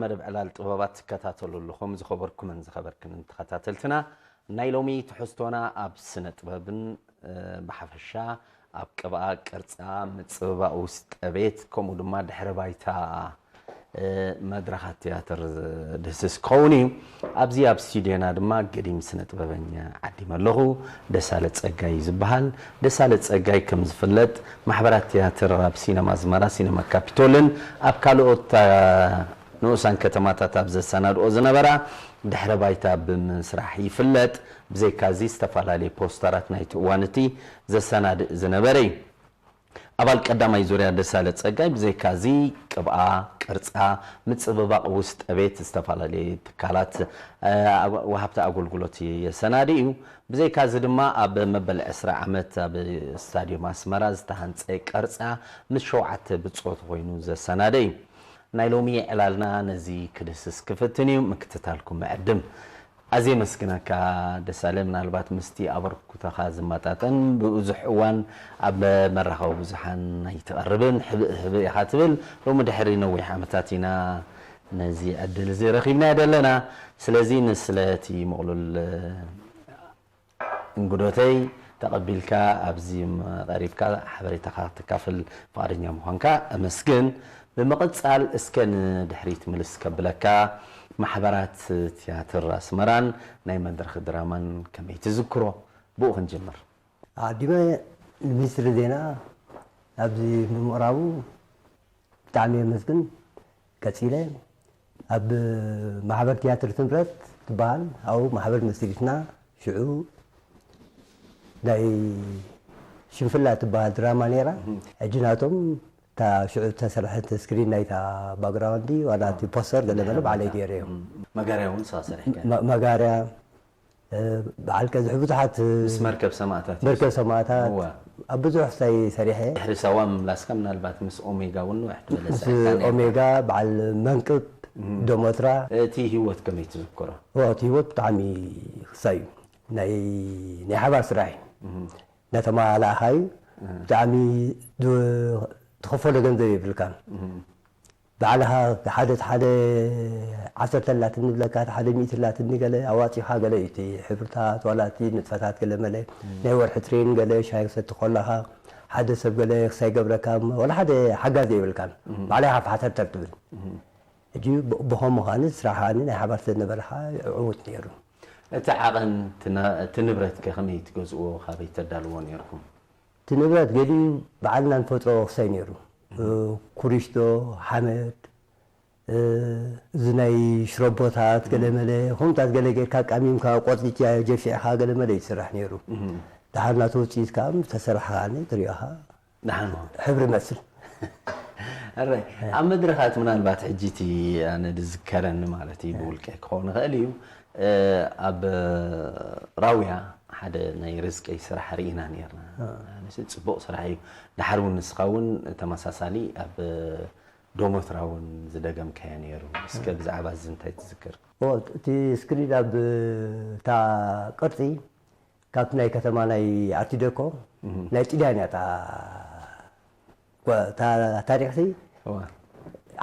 መደብ ዕላል ጥበባት ትከታተሉ ኣለኹም። ዝኸበርኩምን ዝኸበርክንን ተኸታተልትና፣ ናይ ሎሚ ትሕዝቶና ኣብ ስነ ጥበብን፣ እ፣ ብሓፈሻ ኣብ ቅብኣ፣ ቅርጻ፣ ምጽብባቕ ውስጠ ቤት፣ ከምኡ ድማ ድሕረ ባይታ፣ እ፣ መድረኻት ትያትር ድህስስ ክኸውን እዩ። ኣብዚ ኣብ ስቱድዮና ድማ ገዲም ስነ ጥበበኛ ዓዲመ ኣለኹ። ደሳለ ጸጋይ እዩ ዝበሃል። ደሳለ ጸጋይ ከም ዝፍለጥ ማሕበራት ትያትር ኣብ ሲነማ ኣዝመራ፣ ሲነማ ካፒቶልን ኣብ ካልኦት፣ እ፣ ንኡሳን ከተማታት ኣብ ዘሰናድኦ ዝነበራ ድሕረ ባይታ ብምስራሕ ይፍለጥ። ብዘይካዚ ዝተፈላለዩ ፖስተራት ናይቲ እዋን እቲ ዘሰናድእ ዝነበረ እዩ። ኣባል ቀዳማይ ዙርያ ደሳለ ጸጋይ ብዘይካዚ ቅብኣ፣ ቅርጻ፣ ምጽብባቕ ውስጠ ቤት፣ ዝተፈላለዩ ትካላት፣ እ፣ ኣግ-፣ ወሃብቲ ኣገልግሎት የሰናዲ እዩ። ብዘይካዚ ድማ ኣብ መበል ዕስራ ዓመት ኣብ ስታድዮም ኣስመራ ዝተሃንጸ ቅርጻ ምስ ሸውዓተ ብጾት ኮይኑ ዘሰናደ እዩ። ናይ ሎሚ ዕላልና ነዚ ክድህስስ ክፍትን እዩ። ምክትታልኩም እዕድም። ኣዝየ የመስግነካ ደሳለ። ምናልባት ምስቲ ኣበርክቶኻ ዝመጣጠን ብብዙሕ እዋን ኣብ መራኸቢ ብዙሓን ኣይትቐርብን፣ ሕብእ ሕብእ ኢኻ ትብል። ሎሚ ድሕሪ ነዊሕ ዓመታት ኢና ነዚ ዕድል እዚ ረኺብናዮ ዘለና። ስለዚ ንስለ እቲ ምቕሉል እንግዶተይ ተቐቢልካ ኣብዚ ቀሪብካ ሓበሬታኻ ክትካፈል ፍቓደኛ ምዃንካ ኣመስግን። ብምቕጻል እስከ ንድሕሪት ምልስ ከብለካ፣ ማሕበራት ትያትር ኣስመራን ናይ መድረኽ ድራማን ከመይ ትዝክሮ? ብኡ ክንጅምር። ኣቐዲመ ንሚኒስትሪ ዜና ኣብዚ ብምቕራቡ ብጣዕሚ የመስግን። ቀጺለ ኣብ ማሕበር ትያትር ትንብረት ትበሃል፣ ኣብኡ ማሕበር መስሪትና፣ ሽዑ ናይ ሽንፍላ ትበሃል ድራማ ነይራ። ሕጂ ናቶም እታ ሽዑ እተሰርሐት ስክሪን ናይታ ባክግራውንድ ዋላ እቲ ፖስተር ገለ መለ ባዕለይ ገይረ እዮም። መጋርያ እውን ንስኻ ሰሪሕካ? መ-፣ መጋርያ፣ እ፣ በዓል ቀዝሒ ብዙሓት፣ እ፣ ምስ መርከብ ሰማእታት እዩ። መርከብ ሰማእታት እዋ። ኣብ ብዙሕ ክሳይ ሰሪሐ። ድሕሪ ሳዋ ምምላስካ ምናልባት ምስ ኦሜጋ እውን ንውሕ ዝበለ ምስ ሰሪሕካ ነይርካ። ኦሜጋ፣ በዓል መንቅብ፣ እም። ዶሞትራ። እቲ ህይወት ከመይ ትዝክሮ? ኦ፣ እቲ ህይወት ብጣዕሚ ክሳይ እዩ። ናይ፣ ናይ ሓባር ስራሕ እዩ። እም። እናተመላእኻ እዩ። እም። ብጣዕሚ ድ-፣ ትኸፈሎ ገንዘብ የብልካን። እም። ባዕልኻ ሓደ ሓደ ዓሰርተ ኣላትኒ ብለካ፣ ሓደ ሚእቲ ኣላትኒ ገለ ኣዋጺኻ ገለ እዩ እቲ ሕብርታት፣ ዋላ እቲ ንጥፈታት ገለ መለ፣ ናይ ወርሒ ትሬን ገለ ሻሂ ክሰቲ ከለኻ፣ ሓደ ሰብ ገለ ክሳይ ገብረካ፣ ዋላ ሓደ ሓጋዚ የብልካን። ባዕልኻ ሓተርተር ትብል። ሕጂ ብ-፣ ብኸምኡ ኸኣኒ ስራሕኻኒ ናይ ሓባር ስለ ዝነበረ ኸኣ ዕዉት ነይሩ። እቲ ዓቐን እቲ ነ-፣ እቲ ንብረት ከ ከመይ ትገዝእዎ፣ ካበይ ተዳልዎ ነይርኩም? እቲ ንብረት ገሊኡ ባዕልና ንፈጥሮ ክሳይ ነይሩ። ኩሪሽቶ፣ ሓመድ፣ እ፣ እዚ ናይ ሽረቦታት፣ ገለ መለ፣ ከምኡታት ገለ ጌርካ ቃሚምካ፣ ቆጽሊ ጀፊዕኻ፣ ገለ መለ እዩ ዝስራሕ ነይሩ። እም። ደሓር ናቱ ውጽኢት ከኣ ምስ ተሰርሐ ከኣ ትሪኦ ኢኻ። ደሓን ሆ። ሕብሪ መስል። ኣረ፣ ኣብ መድረኻት ምናልባት ሕጂ እቲ ኣነ ዝዝከረኒ ማለት እዩ፣ ብውልቀ ክኸውን ይኽእል እዩ። እ፣ ኣብ ራውያ ሓደ ናይ ርዝቀይ ስራሕ ርኢና ነርና። እ። ኣነስ ጽቡቕ ስራሕ እዩ። ደሓር እውን ንስኻ እውን ተመሳሳሊ ኣብ ዶሞትራ እውን ዝደገምካዮ ነይሩ። እስከ ብዛዕባ እዚ እንታይ ትዝክር? ኦ፣ እቲ ስክሪን ኣብ እታ ቅርጺ ካብቲ ናይ ከተማ ናይ ኣርቲደኮ እም። ናይ ጥልያን እያ እታ ጓ-፣ እታ ታሪኽሲ እዋ።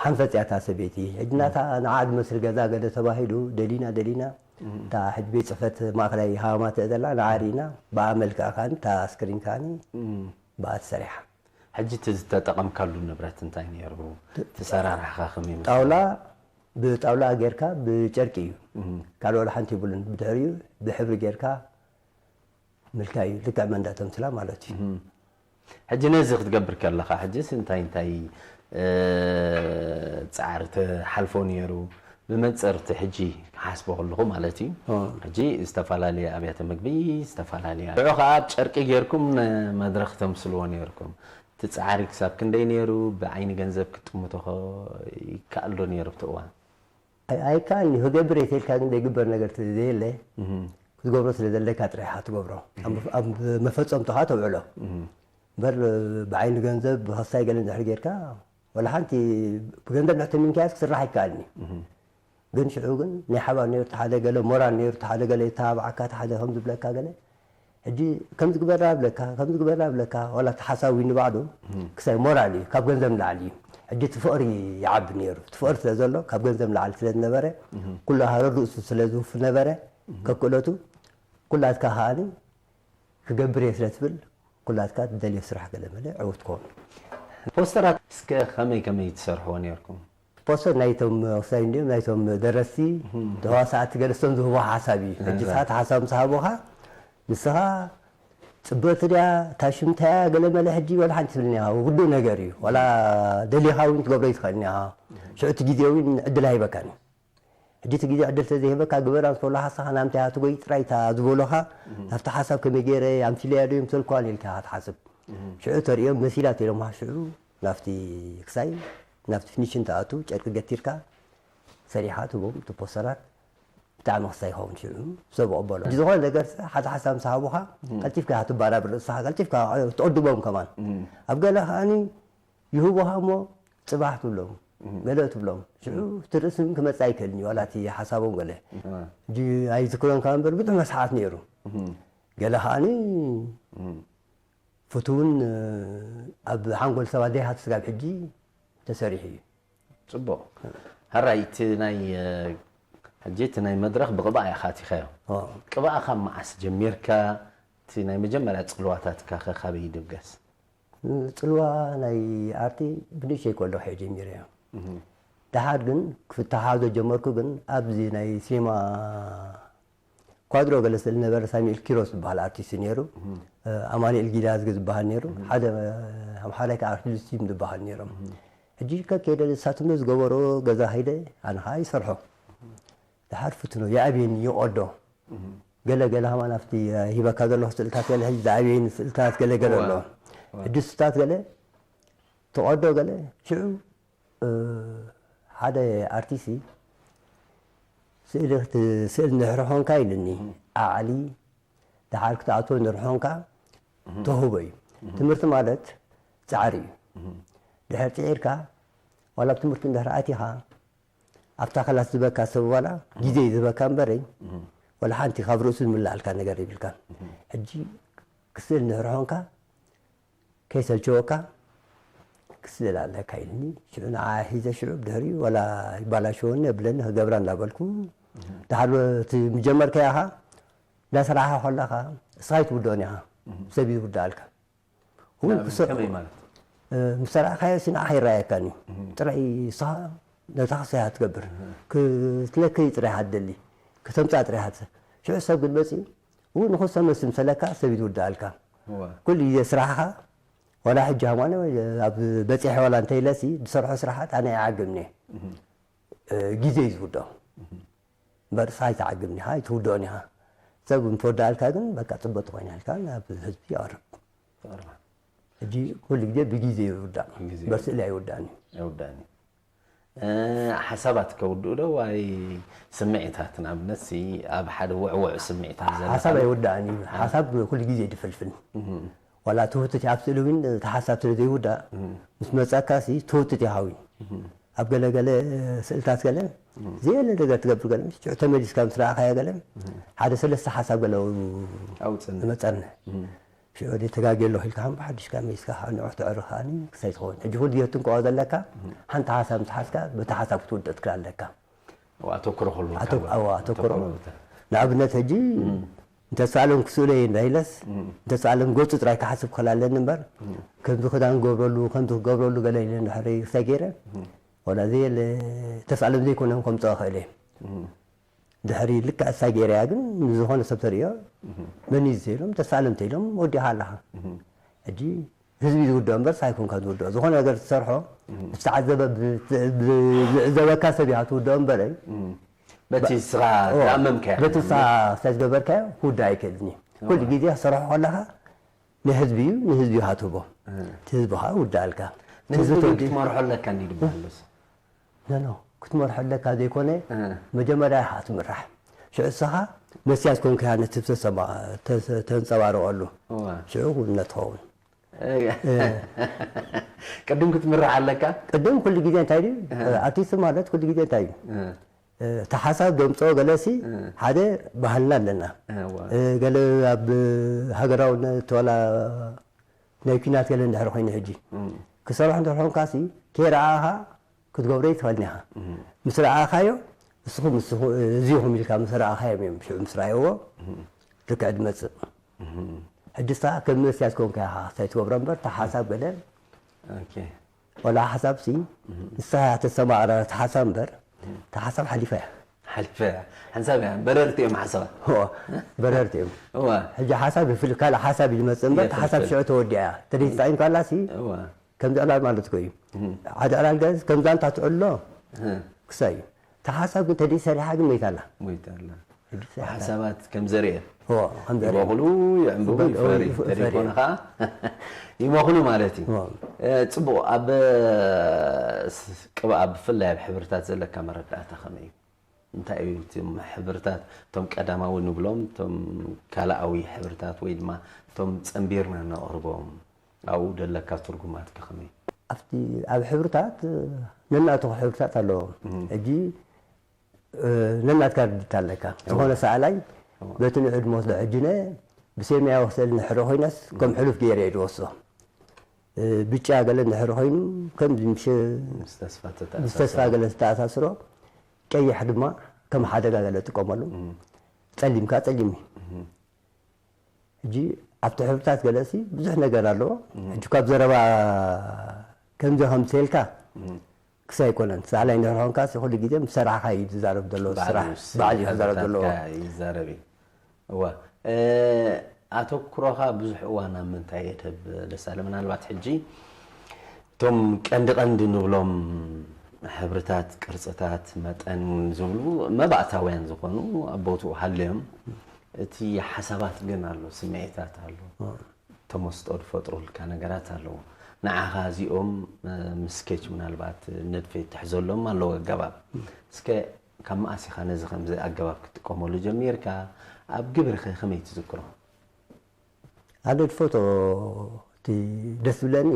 ሓንፈጽ እያ እታ ሰበይቲ። ሕጂ ናታ ንዓ ዝመስል ገዛ ገለ ተባሂሉ ደሊና ደሊና እም። እታ ሕጂ ቤት ጽሕፈት ማእከላይ ሃማመተ ዘላ ንዓ ርኢና ብኣ መልክዓ ከኣኒ እታ ስክሪን ከኣኒ እም። ብኣ ተሰሪሓ። ሕጂ እቲ ዝተጠቐምካሉ ንብረት እንታይ ነይሩ? እቲ ሰራርሓኻ ከመይ ይመስል? ጣውላ፣ ብጣውላ ጌርካ ብጨርቂ እዩ። እም። ካልእ ዋላ ሓንቲ የብሉን። ብድሕሪኡ ብሕብሪ ጌርካ ምልካይ እዩ። ልክዕ መንዳ ተምስላ ማለት እዩ። እም። ሕጂ ነዚ ክትገብር ከለኻ፣ ሕጂስ እንታይ እንታይ፣ እ፣ ጻዕሪ ትሓልፎ ነይሩ? ብመንጽር እቲ ሕጂ ክሓስቦ ከለኹ ማለት እዩ። እ። ሕጂ ዝተፈላለየ ኣብያተ ምግቢ፣ ዝተፈላለየ፣ ንዑ ኸኣ ጨርቂ ጌርኩም ንመድረኽ ተምስልዎ ነይርኩም። እቲ ጻዕሪ ክሳብ ክንደይ ነይሩ? ብዓይኒ ገንዘብ ክትጥምቶ ኸ ይከኣል ዶ ነይሩ ኣብቲ እዋን? ኣይ-፣ ኣይከኣልን እዩ። ክገብር እየ ተልካ ግን ዘይግበር ነገር ስለ ዘየለ፣ እህ። ክትገብሮ ስለ ዘለካ ጥራሕ ኢኻ ትገብሮ። እህ። ኣብ መፈ-፣ ኣብ መፈጸምትኻ ተውዕሎ። እህ። እምበር ብዓይኒ ገንዘብ ብኸሳይ ገለ እንድሕር ጌርካ፣ ወላ ሓንቲ ብገንዘብ እንድሕር ተሚንካያስ ክስራሕ ኣይከኣልን እዩ። እህ። ግን ሽዑ ግን ናይ ሓባር ነይሩ፣ እቲ ሓደ ገለ ሞራል ነይሩ፣ እቲ ሓደ ገለ ይተባብዓካ፣ እቲ ሓደ ከም ዝብለካ ገለ። ሕጂ ከምዚ ግበራ ብለካ፣ ከምዚ ግበራ ብለካ፣ ዋላ እቲ ሓሳዊ ንባዕሉ እም። ክሳይ ሞራል እዩ፣ ካብ ገንዘብ ንላዕሊ እዩ። ሕጂ እቲ ፍቕሪ ይዓቢ ነይሩ። እቲ ፍቕሪ ስለ ዘሎ፣ ካብ ገንዘብ ንላዕሊ ስለ ዝነበረ፣ ኩሉ ሃረር ርእሱ ስለ ዝውፍ ነበረ፣ ከክእለቱ ኩላትካ ከኣኒ ክገብር እየ ስለ ትብል፣ ኩላትካ ትደልዮ ስራሕ ገለ መለ ዕውት ትኸውን። ፖስተራት እስከ ከመይ ከመይ ትሰርሕዎ ነርኩም? ፖስተር ናይቶም ወሳኝ እንዲዮም ናይቶም ደረስቲ ተዋሳእቲ ገለስቶም ዝህቦ ሓሳብ እዩ። ሕጂ ንስኻ ሓሳብ ምስ ሃቦኻ ንስኻ ጽብቕቲ ድያ ታሽምታያ ገለ መለ ሕጂ ወላ ሓንቲ ትብልኒ ኢኻ። ውዱእ ነገር እዩ። ዋላ ደሊኻ እውን ትገብሮ ይትኽእልኒ ኢኻ። ሽዑ እቲ ግዜ እውን ዕድል ኣይበካን እዩ። ሕጂ እቲ ግዜ ዕድል ተዘይህበካ ግበራ ምስ በሉኻ ንስኻ ናምንታይ ኢኻ ትጎይ ጥራይ እታ ዝበሉኻ ናብቲ ሓሳብ ከመይ ገይረ ኣምሲለያ ዶ ይምሰልኳን ኢልካ ኢኻ ትሓስብ። ሽዑ ተርእዮም መሲላ ተኢሎምኻ ሽዑ ናብቲ ክሳይ ናብቲ ፊኒሽን ትኣቱ ጨርቂ ገቲርካ ሰሪሓ ትቦም እቲ ፖስተራት ብጣዕሚ ክሳይ ይኸውን ሽዑ ሰብ ይቕበሎ። ዝኾነ ነገር ሓደ ሓሳብ ምስ ሃቡኻ ቀልጢፍካ ኢኻ ትባራብር ርእስኻ ቀልጢፍካ ትቕድቦም ከማን ኣብ ገለ ከኣኒ ይህቡኻ እሞ ጽባሕ ትብሎም ገለ ትብሎም ሽዑ እቲ ርእሲ ክመጽእ ኣይክእልን እዩ ዋላ እቲ ሓሳቦም ገለ ሕጂ ኣይዝክሮን ካብ እምበር ብዙሕ መስሓት ነይሩ ገለ ከዓኒ ፍቱውን ኣብ ሓንጎል ሰባት ዘይሃት ስጋብ ሕጂ ተሰሪሑ እዩ ጽቡቕ ሕራይ እቲ ናይ ሕጂ እቲ ናይ መድረኽ ብቕባእ ኢኻ ኣቲኻዮ ቅባእ ካብ መዓስ ጀሚርካ እቲ ናይ መጀመርያ ጽልዋታትካ ከ ካበይ ይድብገስ ጽልዋ ናይ ኣርቲ ብንእሽተይ ከለኹ እየ ጀሚረዮ። ደሓር ግን ክፍትሓ ዘጀመርኩ ግን ኣብዚ ናይ ሲኒማ ኳድሮ ገለ ስእሊ ነበረ ሳሚኤል ኪሮስ ዝበሃል ኣርቲስት ነይሩ። ኣማኑኤል ጊዳዝጊ ዝበሃል ነይሩ። ሓደ ኣምሓራይ ከዓ ኣርቲስቲም ዝበሃል ነይሮም። ሕጂ ከከይደ ንሳቶም ዝገበሮ ገዛ ከይደ ኣነ ከዓ ይሰርሖ። ደሓር ፍትኖ ይኣብየኒ ይቐዶ። ገለ ገለ ከማን ኣብቲ ሂበካ ዘለኹ ስእልታት ገለ ሕጂ ዝኣብየኒ ስእልታት ገለ ገለ ኣሎ። ሕጂ ስታት ገለ ትቐዶ ገለ ሽዑ ሓደ ኣርቲስት ስእሊ ክትስእል ንድሕሪ ኾንካ ኢልኒ ኣዕሊ ደሓር ክትኣትዎ ንድሕሪ ኾንካ ተውህቦ እዩ ትምህርቲ ማለት ፃዕሪ እዩ ድሕር ፅዒርካ ዋላ ኣብ ትምህርቲ እንድሕር ኣቲኻ ኣብታ ክላስ ዝበካ ሰብ ዋላ ግዜ ዝበካ እምበረይ ዋላ ሓንቲ ካብ ርእሱ ዝምላኣልካ ነገር ይብልካ ሕጂ ክስእል ንድሕሪ ኾንካ ከይሰልቸወካ ክስእል ኣለካ ኢልኒ ሽዑ ንዓ ሒዘ ሽዑ ብድሕሪኡ ዋላ ይባላሸወኒ የብለኒ ክገብራ እንዳበልኩ ድሓር እቲ ምጀመርካያ ኢኻ እንዳሰራሕኻ ከለኻ እስኻ ኣይትውድኦን ኢኻ ሰብ እዩ ዝውድኣልካ እውን ክሰ- ከመይ ማለት ምስ ሰራሕካዮ ሲ ንዓኻ ይረኣየካን እዩ ጥራይ እስኻ ነታ ክሳይ ትገብር ክትለከይ ጥራይ ሃትደሊ ከተምፃ ጥራይ ሃት ሽዑ ሰብ ግን መፅኡ እውን ንክሰመስ ምሰለካ ሰብ እዩ ዝውድኣልካ ኩሉ ግዜ ስራሕኻ ዋላ ሕጂ ሃማነ ኣብ በፂሐ ዋላ እንተይለሲ ዝሰርሖ ስራሓት ኣነ ይዓግብኒ ግዜ እዩ ዝውድኦ እምበር ንስኻ ኣይትዓግብን ኢኻ ኣይትውድኦን ኢኻ ሰብ እንትወድኣልካ ግን በቃ ፅቡቅ ትኾይናልካ ናብ ህዝቢ ይቐርብ ሕጂ ኩሉ ግዜ ብግዜ ይውዳእ እምበር ስእሊ ኣይውዳእን እዩ ኣይውዳእን እዩ ሓሳባት ከውድኡ ዶ ዋይ ስምዒታት ንኣብነት ኣብ ሓደ ውዕውዕ ስምዒታት ዘለ ሓሳብ ኣይውዳእን እዩ ሓሳብ ኩሉ ግዜ ድፈልፍል ዋላ ትውትት ኣብ ስእሊ እውን እቲ ሓሳብ ስለ ዘይውዳእ ምስ መፀካ ሲ ትውትት ይሃዊ ኣብ ገለገለ ስእልታት ገለ ዘየለ ነገር ትገብር ገለ ሽዑ ተመሊስካ ምስ ረኣኻዮ ገለ ሓደ ሰለስተ ሓሳብ ገለ ኣውፅን ዝመፀኒ ሽዑ ወደ ተጋጊ ኣለኹ ኢልካ ከም ብሓድሽካ መሊስካ ንዑ ትዕርፍ ከኣኒ ክሳይ ትኸውን ሕጂ ኩሉ ግዜ ትንቀቆ ዘለካ ሓንቲ ሓሳብ ምስ ሓዝካ በቲ ሓሳብ ክትውድእ ትክእል ኣለካ ኣተኩሮ ከሉ ኣተኩሮ ንኣብነት ሕጂ እንተሰኣሎም ክስእሎ እየ እንዳይለስ እንተሰኣሎም ገፁ ጥራይ ክሓስብ ክኽእል ኣለኒ እምበር ከምዚ ክዳን ክገብረሉ ከምዚ ክገብረሉ ገለ ኢለ እንድሕር ክሳይ ገይረ ወላ ዘየለ ተሰኣሎም ዘይኮነ ከምፅኦ ክእል እየ ድሕሪ ልክዕ እሳ ገይረያ ግን ንዝኾነ ሰብ ተርእዮ መን እዩ ዝኢሎም ተሳለም ተኢሎም ወዲኻ ኣለኻ ሕጂ ህዝቢ ዝውድኦ እምበር ሳይኮንካ ዝውድኦ ዝኾነ ነገር ትሰርሖ ዝተዓዘበ ዝዕዘበካ ሰብ ኢኻ ትውድኦ እምበረ በቲ ስኻ ተኣመምካ በቲ ሳ ስለ ዝገበርካዮ ክውዳእ ኣይክእልን እዩ ኩሉ ግዜ ክሰርሖ ከለኻ ንህዝቢ እዩ ንህዝቢ እዩ ሃትቦ እቲ ህዝቢ ከዓ ውዳእልካ ንህዝቢ ግን ክትመርሖ ኣለካ እንዲ ድበሃሉስ ኖ ክትመርሖ ኣለካ ዘይኮነ መጀመርያ ኢኻ ትምራሕ ሽዑ እስኻ መስያስ ኮንካ ነቲ ተንፀባርቐሉ ሽዑ ውነት ትኸውን ቅድም ክትምራሕ ኣለካ ቅድም ኩሉ ግዜ እንታይ ድዩ ኣርቲስት ማለት ኩሉ ግዜ እንታይ እዩ እቲ ሓሳብ ዘምፅኦ ገለሲ ሓደ ባህልና ኣለና ገለ ኣብ ሃገራውነት ዋላ ናይ ኲናት ገለ እንድሕር ኮይኑ ሕጂ ክሰርሖ እንተኾንካሲ ከይረኣኻ ክትገብሮ ይትኽእልን ኢኻ። ምስ ረኣኻዮ ንስኹም ንስኹ- እዚኹም ኢልካ ምስ ረኣኻዮም እዮም ሽዑ ምስ ረኣይዎ ልክዕ ዝመፅእ። ሕጂ ንስኻ ከም መስትያት ኮንካ ኢኻ ሳይ ትገብሮ እምበር፣ እቲ ሓሳብ ገለ ኦኬ። ወላ ሓሳብ ሲ ንስኻ ተስተማቕረ እቲ ሓሳብ እምበር፣ እቲ ሓሳብ ሓሊፋ እያ። ሓሊፈ ሓንሳብ እያ። በረርቲ እዮም ሓሳባት። እዋ፣ በረርቲ እዮም። እዋ ሕጂ ሓሳብ ይፍል ካልእ ሓሳብ እዩ ዝመፅእ እምበር፣ እቲ ሓሳብ ይፍል። ሽዑ ተወዲኣ እያ። ተደይፃይን ካላሲ እዋ ከምዚ ዕላል ማለት እኮ እዩ። ሓደ ዕላል ገዝ ከምዛ እንታ ትዕሎ ክሳይ እዩ። እቲ ሓሳብ ግን ተደይ ሰሪሓ ግን መይታ ኣላ። ሞይታ ኣላ። ሓሳባት ከም ዘርኤ እዎ፣ ከም ዘርኤ። ይበቑሉ፣ ይዕምብቡ፣ ይበ- ይፈሪ ይፈ- ተደይ ይፈሪ። ኮነ ከዓ ይመኹኑ ማለት እዩ። እዎ። እ፣ ፅቡቕ ኣብ ስ- ቅብኣ ብፍላይ ኣብ ሕብርታት ዘለካ መረዳእታ ከመይ እዩ? እንታይ እዩ እቶም ሕብርታት እቶም ቀዳማዊ ንብሎም እቶም ካልኣዊ ሕብርታት ወይ ድማ እቶም ፀንቢርና ነቕርቦም ኣብኡ ደለካ ትርጉማት ከ ከመይ? ኣብቲ ኣብ ሕብርታት ነናቱ ሕብርታት ኣለዎ። ሕጂ ነናትካ ርድታ ኣለካ። ዝኾነ ሰኣላይ በቲ ንዕድ መወስዶ ሕጂ ነ ብሰማያዊ ክስእል ንሕረ ኮይነስ ከም ሕሉፍ ገይረ እየ ዝወስዶ። ብጫ ገለ ንሕረ ኮይኑ ከም ምስ ተስፋ ተተኣሳሰረ። ምስ ተስፋ ገለ ዝተኣሳስሮ፣ ቀይሕ ድማ ከም ሓደጋ ገለ ጥቀመሉ። ጸሊም ከኣ ጸሊም እዩ። ሕጂ ኣብቲ ሕብርታት ገለሲ ብዙሕ ነገር ኣለዎ። ሕጂ ካብ ዘረባ ከምዚ ከምዚ ኢልካ ክሳይ ኣይኮነን። ሳላይ እንድሕር ኮንካ ኩሉ ግዜ ምስ ሰራሕኻ እዩ ዝዛረብ ዘሎ። ባዕሉ ስራሕ ሲ- ባዕሉ እዩ ክዛረብ ዘለዎ። ሕብርታትካ ይዛረብ እዩ። እዋ እ፣ ኣተኩሮኻ ብዙሕ እዋን ኣብ ምንታይ እየ ትህብ ደሳለ? ምናልባት ሕጂ እቶም ቀንዲ ቀንዲ ንብሎም ሕብርታት፣ ቅርፅታት፣ መጠን ዝብሉ መባእታውያን ዝኾኑ ኣብ ቦትኡ ሃልዮም፣ እቲ ሓሳባት ግን ኣሎ፣ ስምዒታት ኣሎ፣ ተመስጦ ዝፈጥሩልካ ነገራት ኣለዉ። ንዓኻ እዚኦም እ፣ ምስ ስኬች ምናልባት ንድፊ ትሕዘሎም ኣለዉ ኣገባብ። እስከ ካብ መኣስ ኢኻ ነዚ ከምዚ ኣገባብ ክትጥቀመሉ ጀሚርካ? ኣብ ግብርኸ ከመይ ትዝክሮ? ኣነ ዝፈቶ እቲ ደስ ዝብለኒ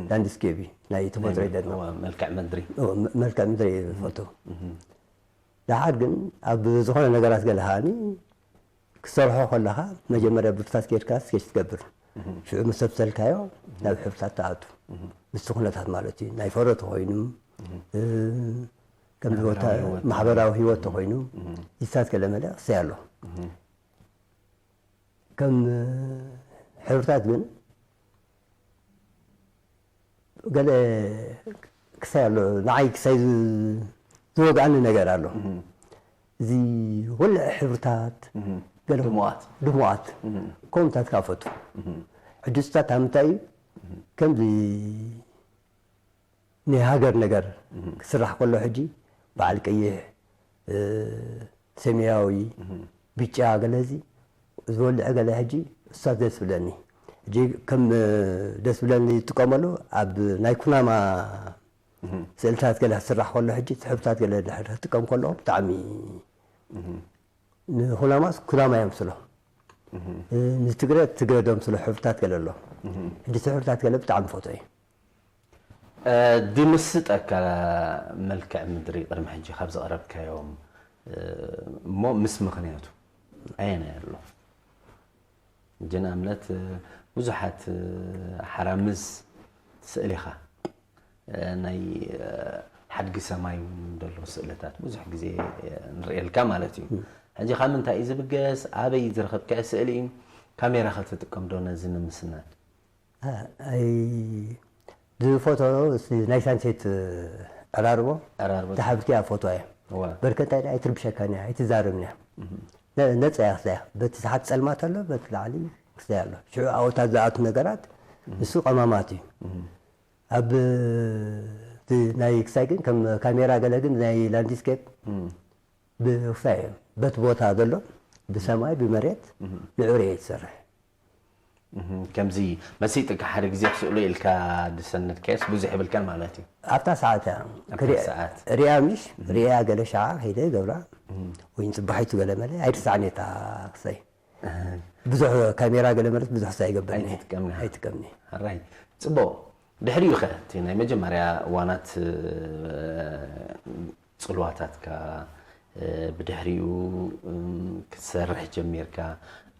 ላንድስኬፕ እዩ፣ ናይ ተፈጥሮ እዩ ደሎ። እዋ፣ መልክዕ ምድሪ። እዎ፣ መ- መልክዕ ምድሪ እየ ዝፈቶ። ደሓር ግን ኣብ ዝኾነ ነገራት ገለ ከኣኒ ክሰርሖ ከለኻ መጀመርያ ብርታት ጌርካ ስኬች ትገብር። ሽዑ ምስ ሰብሰልካዮ ናብ ሕብርታት ትኣቱ። ምስቲ ኩነታት ማለት እዩ። ናይ ፈሮ ተኾይኑ እ፣ ከምዚ ቦታ ማሕበራዊ ህይወት ማሕበራዊ ህይወት ተኾይኑ ይሳት ገለ መለ ክሰይ ኣሎ። ከም ሕብርታት ግን ገለ ክሳይ ኣሎ፣ ንዓይ ክሳይ ዝ- ዝወግኣኒ ነገር ኣሎ። እዚ ወልዕ ሕብርታት ገለ ድሙቓት። ድሙቓት ከምታት ካፈቱ ሕጂ ስታት ኣብ ምንታይ እዩ ከምዚ ናይ ሃገር ነገር ክስራሕ ከሎ ሕጂ በዓል ቀይሕ እ፣ ሰማያዊ ብጫ ገለ እዚ ዝወልዕ ገለ ሕጂ እሳ ደስ ብለኒ። ሕጂ ከም እ፣ ደስ ብለኒ ዝጥቀመሉ ኣብ ናይ ኩናማ ስእልታት ገለ ክስራሕ ከሎ ሕጂ ትሕብታት ገለ ድሕር ክጥቀም ከሎ ብጣዕሚ ንኩናማስ ኩናማ እዮም ስሎ ንትግረ ትግረ ደም ስሎ ሕብርታት ገለ ኣሎ። ሕጂ እቲ ሕብርታት ገለ ብጣዕሚ ፈቶ እዩ። እ፣ ድምስጠካ መልክዕ ምድሪ ቅድሚ ሕጂ ካብ ዘቕረብካዮም እ፣ እሞ ምስ ምኽንያቱ ኣየናይ ኣሎ? ሕጂ ንኣብነት እ፣ ብዙሓት እ፣ ሓራምዝ ስእሊኻ እ፣ ናይ እ፣ ሓድጊ ሰማይ እውን ዘሎ ስእልታት ብዙሕ ግዜ እ፣ ንርእየልካ ማለት እዩ። ሕጂ ካብ ምንታይ እዩ ዝብገስ? ኣበይ ዝረኸብካዮ ስእሊ እዩ? ካሜራ ኸ ትጥቀም ዶ ነዚ ንምስናድ? ኣይ ዝፎቶ ናይ ሳንሴት ዕራርቦ ዕራርቦ። ተሓብትያ ፎቶ እያ። እዋ። በርከታይ ኣይትርብሸካን እያ ኣይትዛረብን እያ። ነ- ነፃ እያ ክሳያ በቲ ሰሓት ፀልማት ኣሎ በቲ ላዕሊ ክሳይ ኣሎ ሽዑ ኣወታት ዝኣቱ ነገራት ንሱ ቀማማት እዩ። ኣብ እቲ ናይ ክሳይ ግን ከም ካሜራ ገለ ግን ናይ ላንድስኬፕ ብክሳይ እዩ በቲ ቦታ ዘሎ ብሰማይ ብመሬት ንዑር እየ ትሰርሕ። እህ፣ ከምዚ መሲጥካ ሓደ ግዜ ክስእሎ ኢልካ ዝሰነድካዮስ ብዙሕ ይብልካን ማለት እዩ። ኣብታ ሰዓት እያ ኣብታ ክሪኣ- ሰዓት። ሪኣ ምሽ ሪኣ ገለ ሻዓ ከይደ ገብራ ወይ ፅባሒቱ ገለ መለ ኣይርስዓን እየ እታ ክሳይ ብዙሕ ካሜራ ገለ መለት ብዙሕ ክሳይ ይገብር ኣይትጥቀምኒ። ኣይጥቀምኒ። ኣራይ ጽቡቕ። ድሕሪኡ ኸ እቲ ናይ መጀመርያ እዋናት እ፣ ጽልዋታትካ እ፣ ብድሕሪኡ እ፣ ክትሰርሕ ጀሚርካ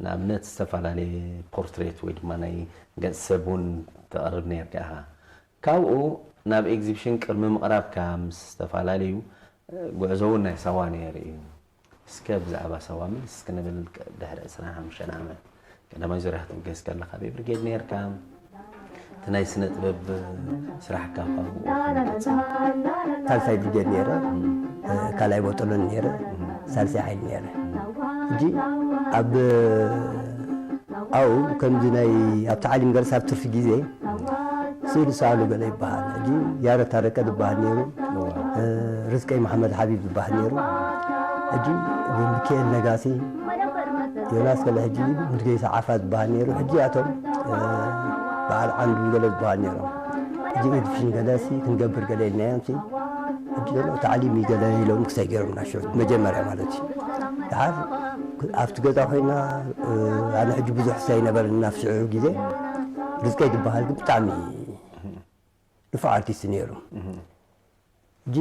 ንኣብነት ዝተፈላለየ ፖርትሬት ወይ ድማ ናይ ገጽ ሰብ እውን ተቕርብ ነርካ ኢኻ። ካብኡ ናብ ኤግዚቢሽን ቅድሚ ምቕራብካ ምስ ዝተፈላለዩ፣ እ፣ ጉዕዞ እውን ናይ ሳዋ ነይሩ እዩ። እስከ ብዛዕባ ሳዋ ምልስ ክንብል፣ ቅ-፣ ድሕሪ ዕስራን ሓሙሽተን ዓመት ቀዳማይ ዙርያ ክትብገስ ከለኻ፣ ኣበይ ብርጌድ ነይርካ? እቲ ናይ ስነ ጥበብ ስራሕካ እኳ ኣብኡ ከምቀጽል። ሳልሳይ ብርጌድ ነይረ፣ እ፣ ካልኣይ ቦጠሎን ነይረ፣ ሳልሳይ ሓይሊ ነይረ። ሕጂ ኣብ ኣብኡ ከምዚ ናይ ኣብ ታዕሊም ገለስ ኣብ ትርፊ ግዜ ስእሊ ሰኣሉ ገለ ይበሃል። ሕጂ ያረድ ታረቀ ዝበሃል ነይሩ፣ እዋ። እ፣ ርዝቀይ መሓመድ ሓቢብ ዝበሃል ነይሩ። ሕጂ ብሚካኤል ነጋሲ፣ ዮናስ ገለ፣ ሕጂ ሙሉጌታ ዓፋ ዝበሃል ነይሩ። ሕጂ ኣቶም፣ እ፣ በዓል ዓንዱ ገለ ዝበሃል ነይሮም። ሕጂ ኤግዚቢሽን ገለሲ ክንገብር ገለ ኢልናዮም ሲ፣ ሕጂ ዘሎ ታዕሊም እዩ ገለ ኢሎም ክሳይ ገይሮምና ሽዑ መጀመርያ ማለት እዩ። ደሓር ኣብቲ ገዛ ኮይና፣ እ፣ ኣነ ሕጂ ብዙሕ ሰይ ነበረኒ ናብ ሽዑ ግዜ። ርዝቀይ ዝበሃል ግን ብጣዕሚ ንፉዕ ኣርቲስት ነይሩ። ሕጂ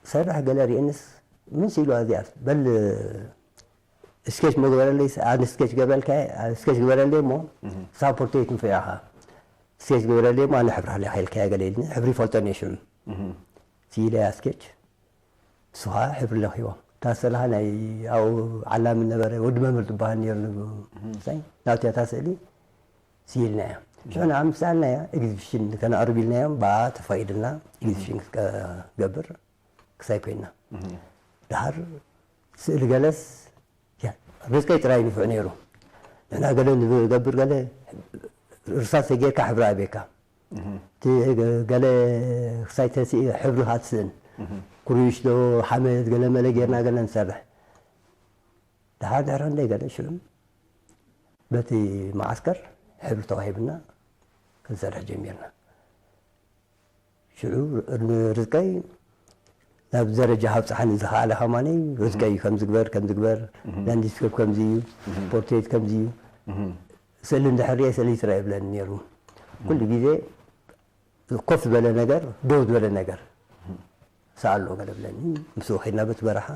ሰርሕ ገለ ርእየንስ ምስ ኢሉ ኣዚኣት በል ስኬች መግበረለይ፣ ኣነ ስኬች ገበረልካ፣ ስኬች ግበረለይ እሞ ሳብ ፖርትሬት ንፍያኻ ስኬች ግበረለይ እሞ ኣነ ሕብራለይ ከይልካያ ገለ ኢልኒ። ሕብሪ ይፈልጦ እየ ሽዑ። ስኢለያ ስኬች። ንሱ ኸዓ ሕብሪ ለኺቦ። እታ ስእሊ ኸዓ ናይ ኣብኡ ዓላሚ ነበረ፣ ወዲ መምህር ዝበሃል ነይሩ። ሳይ ናብቲ እታ ስእሊ ስኢልና እያ። ሽዑ ንዓ ምስ ሰኣልናያ፣ ኤግዚቢሽን ከነቕርብ ኢልናዮም፣ ብኣ ተፈቒድልና ኤግዚቢሽን ክትገብር ክሳይ ኮይና። ደሓር ስእሊ ገለስ፣ ያ፣ ርዝቀይ ጥራይ ንፉዕ ነይሩ። ንሕና ገለ ንገብር፣ ገለ ርሳስ ጌርካ ሕብሪ ኣቤካ። እቲ ገ-፣ ገለ ክሳይ ተስኢ ሕብሪ ኻትስእን። ኩርዩሽ ዶ ሓመድ ገለ መለ ጌርና ገለ ንሰርሕ። ደሓር ድሕሪ ክንደይ ገለ ሽዑ በቲ መዓስከር ሕብሪ ተዋሂብና ክንሰርሕ ጀሚርና። ሽዑ ንርዝቀይ ናብ ደረጃ ሃብጽሓኒ ዝኸኣለ ከማኒ፣ ርዝቀይ ከምዚ ግበር፣ ከምዚ ግበር፣ ላንድስኬፕ ከምዚ እዩ፣ ፖርትሬት ከምዚ እዩ፣ ስእሊ እንድሕር ርኤ ስእሊ ትረአ ይብለኒ ነይሩ። ኩሉ ግዜ ኮፍ ዝበለ ነገር፣ ደው ዝበለ ነገር ሰኣሎ ገለ ብለኒ። ምስኡ ከይድና በቲ በረኻ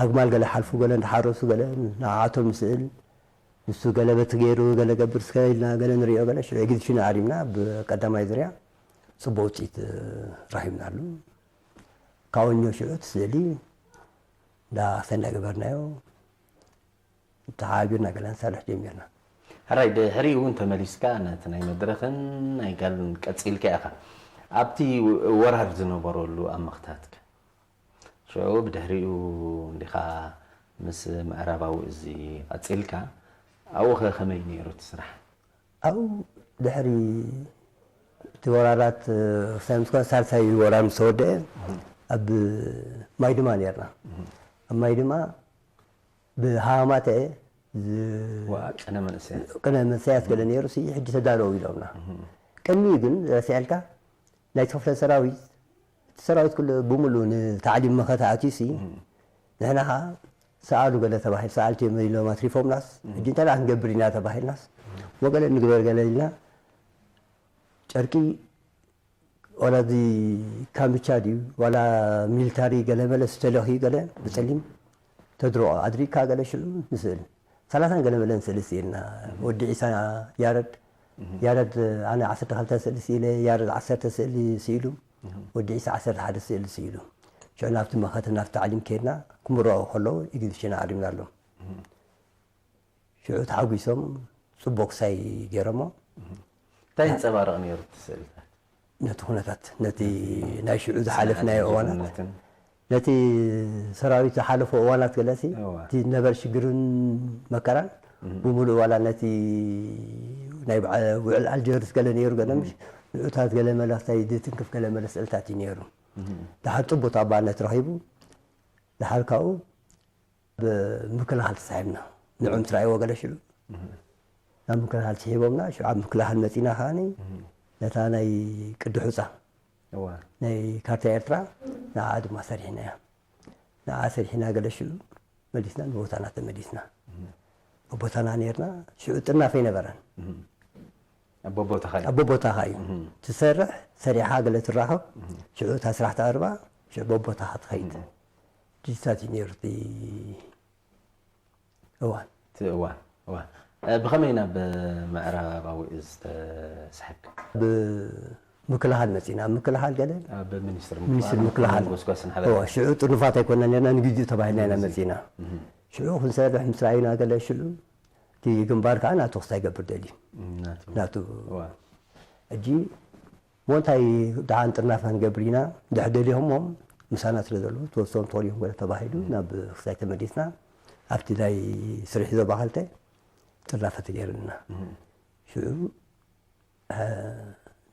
ኣግማል ገለ ሓልፉ ገለ እንዳሓረሱ ገለ ንዓቶም ንስእል። ንሱ ገለ በቲ ገይሩ ገለ ገብር እስከ ኢልና ገለ ንሪኦ ገለ ሽዑ ኤግዚቢሽን ኣሪምና ብቀዳማይ ዙርያ ጽቡቕ ውጽኢት ረኺብናሉ። ካብኡ ሽዑ እቲ ስእሊ እንዳ ሰናይ ገበርናዮ። ተሓቢርና ገለ ንሰርሕ ጀሚርና። ሕራይ ድሕሪኡ እውን ተመሊስካ ነቲ ናይ መድረኽን ናይ ጋልን ቀጺልካ ኢኻ። ኣብቲ ወራር ዝነበረሉ ኣብ ምኽታትከ? ሽዑ ብድሕሪኡ እንዲኻ ምስ ምዕራባዊ እዚ ቀጺልካ፣ ኣብኡ ኸ ከመይ ነይሩ እቲ ስራሕ? ኣብኡ ድሕሪ እቲ ወራራት፣ እ፣ ክሳይ ምስ ኮነ ሳልሳይ ወራር ምስ ተወደአ፣ ኣብ ማይ ድማ ነርና። ኣብ ማይ ድማ ብሃማተ ዝ-፣ ዋ፣ ቅነ መንእሰያት። ቅነ መንእሰያት ገለ ነይሩ ሲ፣ ሕጂ ተዳለዉ ኢሎምና። ቅድሚኡ ግን ረሲዐልካ፣ ናይቲ ክፍለ ሰራዊት፣ እቲ ሰራዊት ኩሉ ብምሉእ ንታዕሊም መኸተ ኣትዩ ሲ፣ ንሕና ኸዓ ሰኣሉ ገለ ተባሂል፣ ሰኣልቲ እዮም ኢሎም ኣትሪፎምናስ፣ ሕጂ እንታይ ደኣ ክንገብር ኢና ተባሂልናስ፣ ወገለ ንግበር ገለ ኢልና፣ ጨርቂ ዋላ እዚ ካምቻ ድዩ ዋላ ሚሊታሪ ገለ መለ ዝተለኽዩ ገለ ብጸሊም ተድርቆ ኣድሪግካ ገለ ሽዑ ንስእል ሰላሳን ገለ መለን ስእሊ ስኢልና። ወዲ ዒሳ ያረድ፣ ያረድ ኣነ ዓሰርተ ክልተ ስእሊ ስኢለ፣ ያረድ ዓሰርተ ስእሊ ስኢሉ፣ ወዲ ዒሳ ዓሰርተ ሓደ ስእሊ ስኢሉ። ሽዑ ናብቲ መኸተ ናብቲ ታዕሊም ከይድና ክምረቑ ከለዉ ኤግዚቢሽን ኣዕሪምናሎም። ሽዑ ተሓጒሶም ጽቡቕ ክሳይ ገይሮሞ። እንታይ የንጸባርቕ ነይሩ እቲ ስእልታት? ነቲ ኩነታት፣ ነቲ ናይ ሽዑ ዝሓለፍናዮ እዋናት፣ ጅግንነትን ነቲ ሰራዊት ዝሓለፎ እዋናት ገለሲ፣ እዋ። እቲ ዝነበረ ሽግርን መከራን ብምሉእ ዋላ ነቲ ናይ በዓ-፣ ውዕል ኣልጀርስ ገለ ነይሩ ገለ ምሽ ንዑታት ገለ መለ ክሳይ ዝትንክፍ ገለ መለ ስእልታት እዩ ነይሩ። ደሓር ጽቡቕ ተቐባልነት ረኺቡ፣ ደሓር ካብኡ ኣብ ምክልኻል ተሳሒብና። ንዕኦም ትረኣይዎ ገለ ሽዑ። ናብ ምክልኻል ስሒቦምና፣ ሽዑ ኣብ ምክልኻል መጺና ከኣኒ፣ ነታ ናይ ቅዲ ሑጻ፣ እዋ። ናይ ካርታ ኤርትራ፣ ንዓ ድማ ሰሪሕናያ። ንዓ ሰሪሕና ገለ ሽዑ መሊስና ንቦታና ተመሊስና። ኣብ ቦታና ነርና፣ ሽዑ ጥርናፈ ኣይነበረን። ኣብ ቦቦታኻ እዩ። ኣብ ቦቦታኻ እዩ። ትሰርሕ፣ ሰሪሓ ገለ ትራኸብ፣ ሽዑ እታ ስራሕ ተቕርባ፣ ሽዑ ቦቦታኻ ትኸይድ። ድጅታት እዩ ነይሩ እቲ እዋን። እቲ እዋን፣ እዋን። ብኸመይ ናብ ምዕራባዊ እዝ ተሳሒብካ? ብምክልኻል መፂና። ኣብ ምክልኻል ገለ ኣብ ሚኒስትሪ ሚኒስትሪ ምክልኻል ጎስጓስን እዎ፣ ሓበሬታ ሽዑ ጥኑፋት ኣይኮና ነርና፣ ንግዜኡ ተባሂልና ኢና መፂና። ሽዑ ክንሰርሕ ምስ ረኣዩና ገለ ሽዑ እቲ ግንባር ከዓ ናቱ ክስታይ ገብር ደልዩ ናቱ ናቱ እዋ ሕጂ ሞንታይ ደሓን ጥርናፈ ክንገብር ኢና፣ ድሕር ደሊኹሞ ምሳና ስለ ዘለዉ ተወሰኑ ተሪኹም ገለ ተባሂሉ ናብ ክስታይ ተመሊስና። ኣብቲ ናይ ስርሒ ዞባ ክልተ ጥርናፈ ተገይሩልና። ሽዑ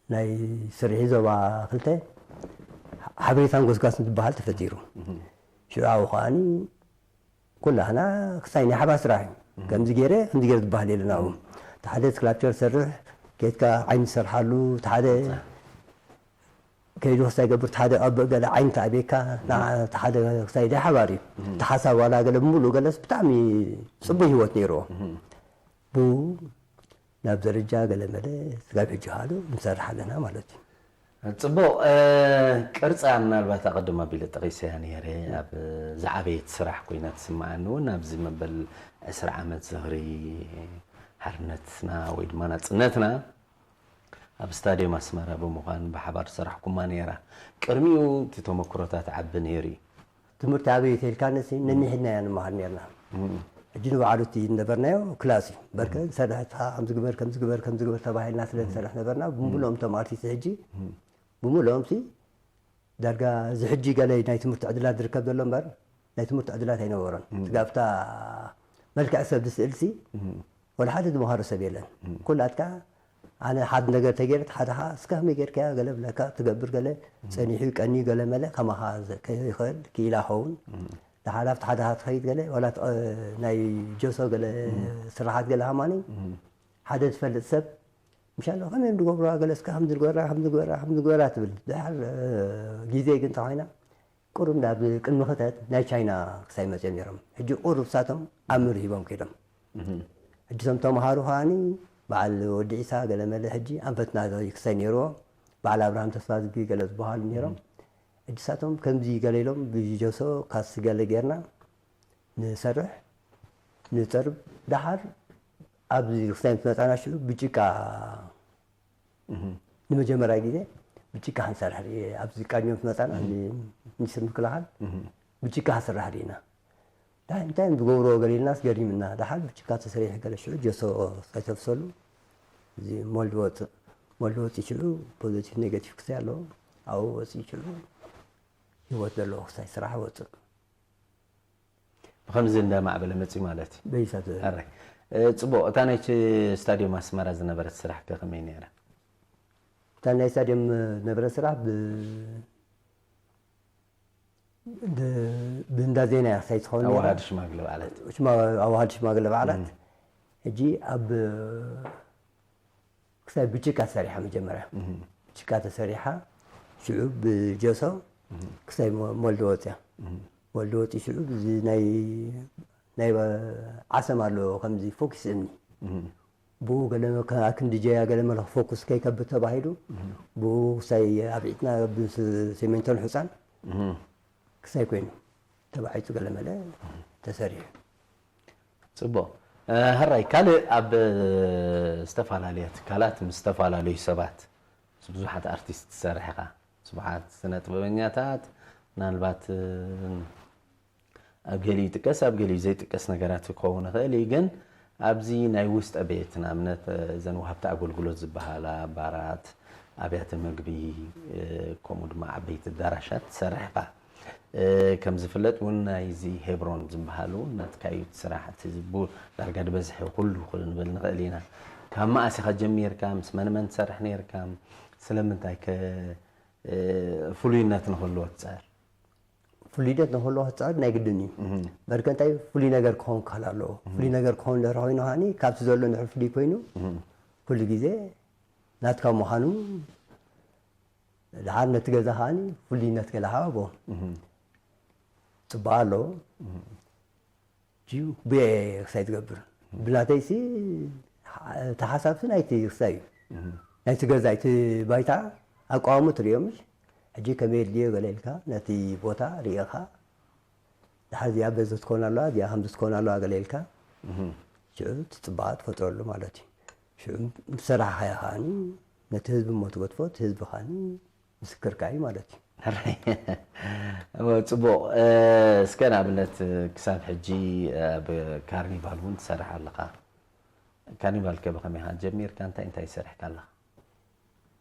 ናይ ስርሒ ዞባ ክልተ ሓበሬታን ጎስጓስን ዝበሃል ተፈጢሩ። ሽዑ ኣብኡ ከዓኒ ኩላህና ክሳይ ናይ ሓባር ስራሕ እዩ። ከምዚ ገይረ ከምዚ ገይረ ዝበሃል የለን። ኣብኡ እቲ ሓደ ስክላፕቸር ሰርሕ፣ ኬድካ ዓይኒ ትሰርሓሉ፣ እቲ ሓደ ከይዱ ክሳይ ገብር፣ እቲ ሓደ ኣብ ገለ ዓይኒ ተኣብየካ፣ ንዓ እቲ ሓደ ክሳይ ናይ ሓባር እዩ። እቲ ሓሳብ ዋላ ገለ ብምሉእ ገለስ ብጣዕሚ ፅቡቅ ህይወት ነይርዎ። ብኡ ናብ ደረጃ ገለ መለ ስጋብ ሕጂ ሃሉ ንሰርሕ ኣለና ማለት እዩ። ፅቡቕ። ቅርፃ ምናልባት ኣቐድም ኣቢለ ጠቒሰያ ነይረ። ኣብ ዝዓበየት ስራሕ ኮይና ትስምዓኒ እውን ኣብዚ መበል ዕስራ ዓመት ዝኽሪ ሓርነትና ወይ ድማ ናፅነትና ኣብ ስታድዮም ኣስመራ ብምዃን ብሓባር ዝሰራሕኩማ ነይራ። ቅድሚኡ እቲ ተመክሮታት ዓቢ ነይሩ እዩ። ትምህርቲ ኣበይ ተልካ ነሲ ነኒሕድና ኢና ንመሃር ነርና። ሕጂ ንባዕሉ እቲ ዝነበርናዮ ክላስ እዩ። በርከ ዝሰርሕ ከምዚ ግበር ከምዚ ግበር ከምዚ ግበር ተባሂልና ስለ ንሰርሕ ነበርና። ብምሉኦም እቶም ኣርቲስት ሕጂ ብምሉኦም ሲ ዳርጋ እዚ ሕጂ ገለ ናይ ትምህርቲ ዕድላት ዝርከብ ዘሎ እምበር ናይ ትምህርቲ ዕድላት ኣይነበሮን። ስጋብታ መልክዕ ሰብ ዝስእል ሲ ወላ ሓደ ዝመሃሮ ሰብ የለን። ኩላትካ ኣነ ሓደ ነገር ተገይረ ሓደ ኻ እስከ ከመይ ጌርካያ ገለ ብለካ ትገብር ገለ ጸኒሑ ቀንዩ ገለ መለ ከማኻ ከይኽእል ክኢላ ኸውን። ድሓር ኣብቲ ሓደ ኻ ትኸይድ ገለ ዋላ ናይ ጀሶ ገለ ስራሓት ገለ ሃማኒ ሓደ ዝፈልጥ ሰብ ምሻሎ ከመይ ዝገብሩዋ ገለ እስከ ከምዚ ዝገበራ ከምዚ ዝገበራ ከምዚ ዝገበራ ትብል። ድሓር ግዜ ግን ተኾይና ቁሩብ ናብ ቅድሚ ክተት ናይ ቻይና ክሳይ መፅኦም ነይሮም። ሕጂ ቁሩብ ሳቶም ኣምር ሂቦም ከይዶም። ሕጂ ቶም ተምሃሩ ከዓኒ በዓል ወዲ ዒሳ ገለመለ ሕጂ ኣንፈትና ክሳይ ነይርዎ በዓል ኣብርሃም ተስፋ ዝጊ ገለ ዝበሃሉ ነይሮም። ሕጂ ሳቶም ከምዚ ገለ ኢሎም ብጀሶ ካስ ገለ ጌርና ንሰርሕ ንፀርብ ደሓር ኣብዚ ክሳይ ምስ መፃና ሽዑ ብጭቃ ንመጀመርያ ግዜ ብጭካ ክንሰርሕ ርኤ ኣብዚ ቃንዮ ምስ መፃና ሚኒስትር ምክልኻል ብጭካ ክስራሕ ርኢና። ዳሓር እንታይ እዮም ዝገብርዎ ገለ ኢልናስ ገሪምና። ዳሓር ብጭካ ተሰሪሑ ገለ ሽዑ ጀሶ ከይተፍሰሉ እዚ ሞልድ ወፅእ ሞልድ ወፅእ ሽዑ ፖዘቲቭ ኔጋቲቭ ክሳይ ኣለዎ ኣብኡ ወፅእ ሽዑ ህይወት ዘለዎ ክሳይ ስራሕ ወፅእ። ብኸምዚ እንዳማዕበለ መፅዩ ማለት እዩ። በይሳት ኣራይ ፅቡቕ። እታ ናይቲ ስታድዮም ኣስመራ ዝነበረት ስራሕ ከ ከመይ ነይራ? እታ ናይ ስታድዮም ነበረ ስራሕ ብ ብእንዳ ዜና እያ ክሳይ ትኸውን ነይራ። ኣዋሃድ ሽማግለ በዓላት ሽማ- ኣዋሃድ ሽማግለ በዓላት ሕጂ ኣብ ክሳይ ብጭቃ ተሰሪሓ መጀመርያ ብጭቃ ተሰሪሓ ሽዑ ብጀሶ ክሳይ ሞ- ሞልዶ ወፅያ ሞልዶ ወፂ ሽዑ እዚ ናይ ናይ ዓሰም ኣለዎ ከምዚ ፎኪስ እምኒ ብኡ ገለ ከ- ክንዲ ጀያ ገለ መለ ፎኩስ ከይከብድ ተባሂሉ ብኡ ክሳይ ኣብዒትና ብሲሜንቶን ሑፃን ክሳይ ኮይኑ ተባዒፁ ገለ መለ ተሰሪሑ። ፅቡቕ። እ፣ ሕራይ ካልእ ኣብ ዝተፈላለያ ትካላት ምስ ዝተፈላለዩ ሰባት ምስ ብዙሓት ኣርቲስት ትሰርሕ ኢኻ። ብዙሓት ስነ ጥበበኛታት ምናልባት እ፣ ኣብ ገሊኡ ይጥቀስ ኣብ ገሊኡ ዘይጥቀስ ነገራት ክኸውን ይኽእል እዩ። ግን ኣብዚ ናይ ውስጠ ቤት ንኣብነት እ፣ እዘን ወሃብቲ ኣገልግሎት ዝበሃላ ባራት፣ ኣብያተ መግቢ እ፣ ከምኡ ድማ ዓበይቲ ኣዳራሻት ትሰርሕ ኢኻ። እ፣ ከም ዝፍለጥ እውን ናይዚ ሄብሮን ዝበሃል እውን ናትካ እዩ እቲ ስራሕ እቲ ዝቡ ዳርጋ ዝበዝሐ ኩሉ ክንብል ንኽእል ኢና። ካብ መኣስ ኢኻ ጀሚርካ ምስ መን መን ትሰርሕ ነይርካ? ስለምንታይ ከ እ፣ ፍሉይነት ንክህልዎ ትፅዕር? ፍሉይነት ንክህልዎ ክትፅዕር ናይ ግድን እዩ። በርከ እንታይ ፍሉይ ነገር ክኸውን ክኽእል ኣለዎ። ፍሉይ ነገር ክኸውን ድሕሪ ኮይኑ ከዓኒ ካብቲ ዘሎ ንድሕር ፍሉይ ኮይኑ ኩሉ ግዜ ናትካ ምዃኑ ድሓር ነቲ ገዛ ከዓኒ ፍሉይነት ገለ ሃቦ ፅቡቅ ኣለዎ። ጅዩ ብየ ክሳይ ትገብር ብናተይሲ እቲ ሓሳብሲ ናይቲ ክሳይ እዩ ናይቲ ገዛ እቲ ባይታ ኣቋሙ ትሪኦ ምሽ ሕጂ ከመይ የድልዮ ገለ ኢልካ ነቲ ቦታ ርኢኻ ድሓር እዚኣ በዚ ትኮን ኣለዋ እዚኣ ከምዚ ትኮን ኣለዋ ገለ ኢልካ ሽዑ እቲ ጽባቐ ትፈጥረሉ ማለት እዩ። ሽዑ ምስ ሰራሕኻዮ ከኣኒ ነቲ ህዝቢ እሞ ትገድፎ፣ እቲ ህዝቢ ከኣኒ ምስክርካ እዩ ማለት እዩ። ሕራይ። እወ፣ ጽቡቕ። እ፣ እስከ ንኣብነት ክሳብ ሕጂ ኣብ ካርኒቫል እውን ትሰርሕ ኣለኻ። ካርኒቫል ከ ብኸመይ ኢኻ ጀሚርካ? እንታይ እንታይ ሰሪሕካ ኣለኻ?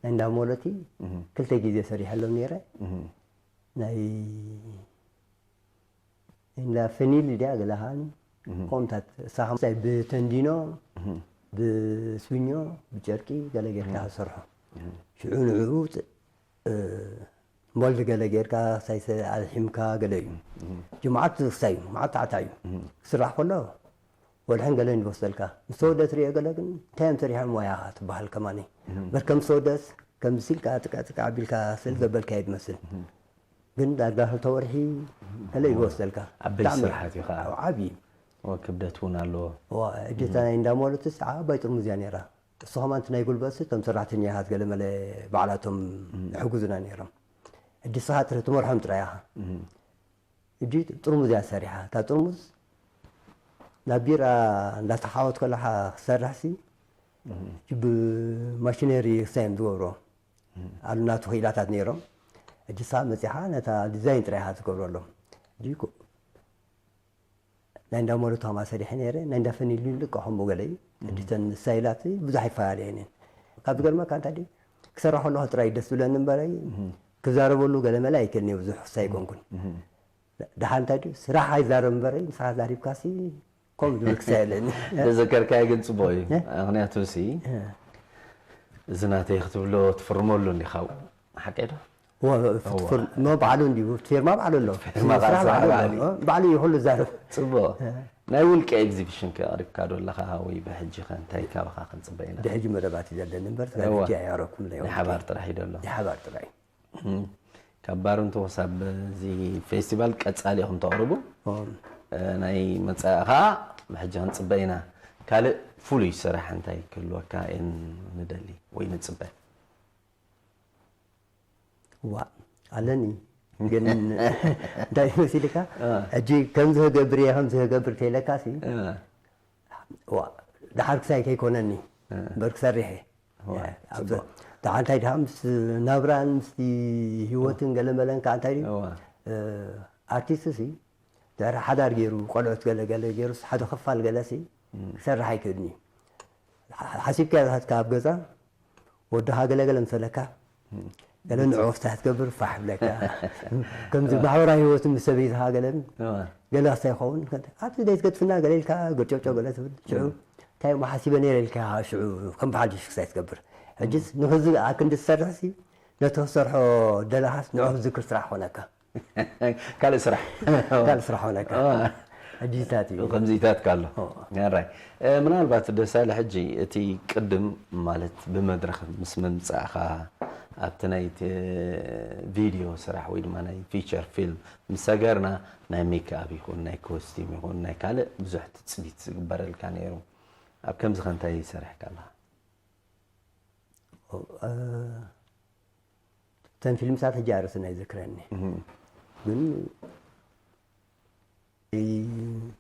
ናይ እንዳ ሞለቲ እህ፣ ክልተ ግዜ ሰሪሐሎም ነይረ። እህ፣ ናይ እንዳ ፈኒል ድያ ገለ ከኣኒ ከምታት ሳኻ ምሳይ ብተንዲኖ እህ፣ ብስብኞ ብጨርቂ ገለ ጌርካ ትሰርሖ። እህ፣ ሽዑ ንዕኡ ጥ- እ፣ ሞልድ ገለ ጌርካ ሳይ ሰ- ኣልሒምካ ገለ እዩ። እህ፣ ጅምዓት ክሳይ እዩ፣ መዓት ታዕታ እዩ። እህ፣ ክስራሕ ከሎ ወልሕን ገለን ይወስደልካ። ምስ ተወደ ትሪኦ ገለ ግን እንታይ እዮም ሰሪሖም ሞያኻ ትበሃል ከማኒ። እምበር ከም ሰወደስ ከም ሲልካ ጥቃ ጥቃ ኣቢልካ ስል ዘበልካዮ ትመስል። ግን ዳርጋ ክልተ ወርሒ ገለ ይወስደልካ። ዓበይቲ ብጣዕሚ ስራሓት እዩ ከዓ። ኣብ ዓብዪ ወ ክብደት እውን ኣለዎ። እዋ፣ እጀታ ናይ እንዳ ሞለትስ ዓባይ ጥርሙዝ እያ ነይራ። እሱ ከማን እቲ ናይ ጉልበትሲ እቶም ሰራሕተኛታት ገለ መለ ባዕላቶም ይሕግዙና ነይሮም። ሕጂ ንስኻ ትር- ትመርሖም ጥራይ ኢኻ። እም፣ እጂ ጥርሙዝ እያ ሰሪሓ። እታ ጥርሙዝ ናብ ቢራ እንዳተሓወት ከለኻ ክሰርሕሲ እም፣ ብማሽነሪ ክሳዮም ዝገብሮ ኣሉ ናቱ ክኢላታት ነይሮም። እጂ ንስኻ መፂኻ ነታ ዲዛይን ጥራይ ኢኻ ትገብረሎም። እጂ ኮ- ናይ እንዳ ሞለቶ ከማ ሰሪሐ ነይረ፣ ናይ እንዳ ፈኒል ልቃ ከምኡ ገለ እዩ። ሕጂ እተን ስታይላት ብዙሕ ኣይፈላለየንን። ካብ ዝገርመካ እንታይ ድዩ ክሰርሕ ከለኹ ጥራይ ደስ ዝብለኒ እምበረይ ክዛረበሉ ገለ መለ ኣይክእልን እየ፣ ብዙሕ ክስታይ ኣይኮንኩን። እም። ደሓን እንታይ ድዩ ስራሕ ኣይዛረብ እምበረይ ንስኻ ዛሪብካሲ ከምኡ ዝብል ክስታይ ኣለኒ። ተዘከርካዮ ግን ፅቡቅ እዩ። እ? ምክንያቱ ሲ እዚ ናተይ ክትብሎ ትፍርመሉ እንዲኻ፣ ሓቀይ ዶ? ወ- ፍትፍር ሞ ባዕሉ እንዲሁ ፊርማ ባዕሉ ኣሎ። ፊርማ ስራሕ ባዕሉ ባዕሉ ባዕሉ። ኣሎ። ባዕሉ እዩ ኩሉ ዛረብ። ፅቡቅ። ናይ ውልቀ ኤግዚቢሽን ከቅሪብካ ዶ ኣለኻ ወይ ብሕጂ ከ እንታይ ካባኻ ክንፅበ ኢና? ብሕጂ መደባት እዩ ዘለኒ እምበር እዋ። ሕጂ ኣያረኩም ናይ ሓባር ጥራሕ እዩ ዘሎ። ናይ ሓባር ጥራይ። እም፣ ካብ ባርንቱ ክሳብ እዚ ፌስቲቫል ቀፃሊ ኢኹም ተቕርቡ። እም። እ፣ ናይ መፃኢ ከዓ ብሕጂ ክንፅበ ኢና። ካልእ ፍሉይ ስራሕ እንታይ ክህልወካ እየን ንደሊ ወይ ንፅበ? ዋ ኣለኒ ግን እንታይ መሲልካ እ። ሕጂ ከምዚ ክገብር እየ ከምዚ ክገብር ተይለካሲ እ፣ ዋ ድሓር ክሳይ ከይኮነኒ እ። እምበር ክሰርሕ እየ። ዋ፣ ኣብ ፅቡቅ። ደሓ እንታይ ድሓ ምስ ናብራን ምስቲ ህይወትን ገለ መለን ከዓ እንታይ ድዩ እዋ። እ፣ ኣርቲስት ሲ ድሕሪ ሓዳር ገይሩ ቆልዑት ገለ ገለ ገይሩስ ሓደ ክፋል ገለ ሲ ክሰርሕ ኣይክእልን እዩ። ሓ- ሓሲብካ ኢኻ ኣብ ገዛ ወድኻ ገለ ገለ ምሰለካ ገለ ንዕኡ ክስታይ ትገብር ፋሕ ብለካ ከምዚ ማሕበራዊ ህይወት ምስ ሰበይትኻ ገለ እዋ። ገለ ክስታይ ይኸውን ኣብቲ ደይ ትገድፍና ገለ ኢልካ ገርጨውጨው ገለ ትብል ሽዑ እንታይ እሞ ሓሲበ ነይረ ኢልካ ሽዑ ከም ብሓድሽ ክስታይ ትገብር ሕጅስ ንክዚ ኣክንዲ ትሰርሕሲ ነቲ ክሰርሖ ደለኻስ ንዑ ክዝክር ስራሕ ክኾነካ ካልእ ስራሕ ካልእ ስራሕ ኾነካ እዋ። ሕጅታት እዩ ከምዚታት ካሎ ኦ። ራይ ምናልባት ደሳለ ሕጂ እቲ ቅድም ማለት ብመድረኽ ምስ ምምፃእኻ ኣብቲ ናይ ቪድዮ ስራሕ ወይ ድማ ናይ ፊቸር ፊልም ምስ ሰገርና ናይ ሜክኣፕ ይኹን ናይ ኮስቲም ይኹን ናይ ካልእ ብዙሕ ትፅቢት ዝግበረልካ ነይሩ። ኣብ ከምዚ ከ እንታይ ይሰርሕካ ኣለኻ? እተን ፊልምታት ሕጂ ኣርእስና ይዝክረኒ ግን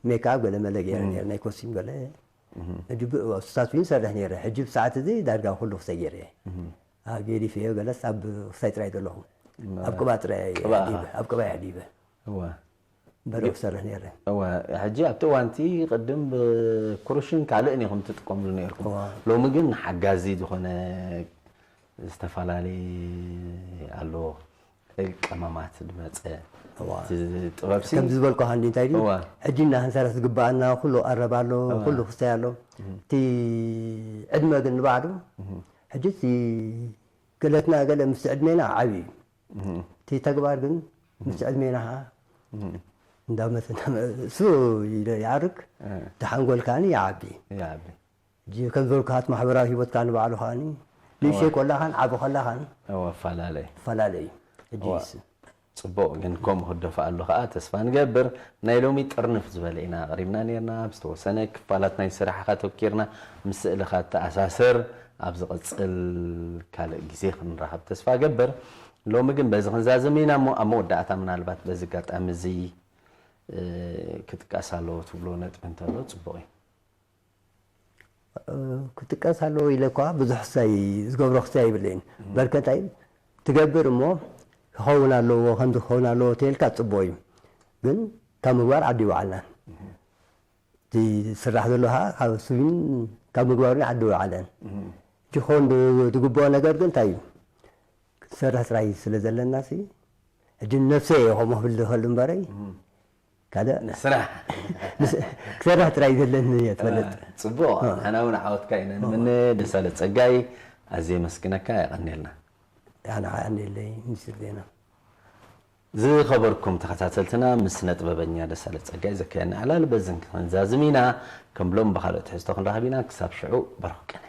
ሜክኣፕ ገለ መለ ገይረ ነይረ ናይ ኮስቲም ገለ ሕጂ ብእሱሳት ፊልም ሰርሕ ነይረ ሕጂ ብሰዓት እዚ ዳርጋ ኩሉ ክሰይ ገይረ ኣብ ገዲፈዮ ገለስ ኣብ ክሳይ ጥራይ ዘለኹ ኣብ ቅባ ጥራይ ቅባ፣ ኣብ ቅባ ይሕዲበ እዋ በረ ክሰርሕ ነይረ እዋ ሕጂ ኣብቲ እዋንቲ ቅድም ብክሩሽን ካልእን ኢኹም ትጥቀምሉ ነርኩም እዋ። ሎሚ ግን ሓጋዚ ዝኾነ ዝተፈላለየ ኣሎ ቀመማት ዝመፀ እዋ። እቲ ጥበብ ሲ ከም ዝበልኩ ሃንዲ እንታይ ድዩ እዋ። ሕጂ እና ክንሰርሕ ዝግባኣና ኩሉ ቀረብ ኣሎ ኩሉ ክስታይ ኣሎ እቲ ዕድመ ግን ንባዕሉ ሕጂ እቲ ገለትና ገለ ምስ ዕድሜና ዓብዩ እዩ እቲ ተግባር ግን ምስ ዕድሜና ከዓ እንዳመተ እሱ ይደ- ይዓርግ እቲ ሓንጎል ከዓኒ ይዓቢ ይዓቢ ሕጂ ከም ዝበልኩ ሃት ማሕበራዊ ሂወትካ ንባዕሉ ከዓኒ ንእሸይ ኮላኻን ዓቢ ኮላኻን እወ ኣፈላለየ ይፈላለ እዩ ሕጂ እዋ። ይስ ፅቡቅ ግን ከምኡ ክደፍኣሉ ከዓ ተስፋ ንገብር። ናይ ሎሚ ጥርንፍ ዝበለ ኢና ኣቅሪብና ነርና። ኣብ ዝተወሰነ ክፋላት ናይ ስራሕካ ተኪርና ምስ ስእልካ ተኣሳስር ኣብ ዝቅፅል ካልእ ግዜ ክንራኸብ ተስፋ ገብር። ሎሚ ግን በዚ ክንዛዝም ኢና እሞ ኣብ መወዳእታ ምናልባት በዚ ኣጋጣሚ እዚ እ፣ ክጥቀስ ኣለዎ ትብሎ ነጥቢ እንተሎ ፅቡቅ እዩ። ክጥቀስ ኣለዎ ኢለ እኳ ብዙሕ ክሳይ ዝገብሮ ክሳይ የብለይን። በርከታይ ትገብር እሞ ክኸውን ኣለዎ፣ ከምዚ ክኸውን ኣለዎ ተልካ ጽቡቕ እዩ። ግን ካብ ምግባር ዓዲ ይወዓልና። እቲ ዝስራሕ ዘሎ ከዓ ካብ ስዊን ካብ ምግባር ዓዲ ይወዓለን። እቲ ክኸውን ዝግብኦ ነገር ግን እንታይ እዩ? ክሰርሕ ጥራይ ስለ ዘለና ሲ ሕጂ ነፍሰ እየ ከምኡ ክብል ዝኽእል እምበረይ ካልእ ስራሕ ክሰርሕ ጥራይ ዘለኒ እየ ትፈልጥ። ጽቡቕ። ንሕና እውን ዓወትካ ኢና ንምነ። ደሳለ ጸጋይ ኣዝየ መስግነካ። የቐንየልና። ኣነ ከዓንየለይ ሚኒስትር ዜና ዝኸበርኩም ተኸታተልትና፣ ምስ ስነ ጥበበኛ ደሳለ ጸጋይ ዘካየድና ዕላል በዝን ክንዛዝም ኢና። ከም ሎም ብኻልኦ ትሕዝቶ ክንራኸብ ኢና። ክሳብ ሽዑ በረኹ ቅነ።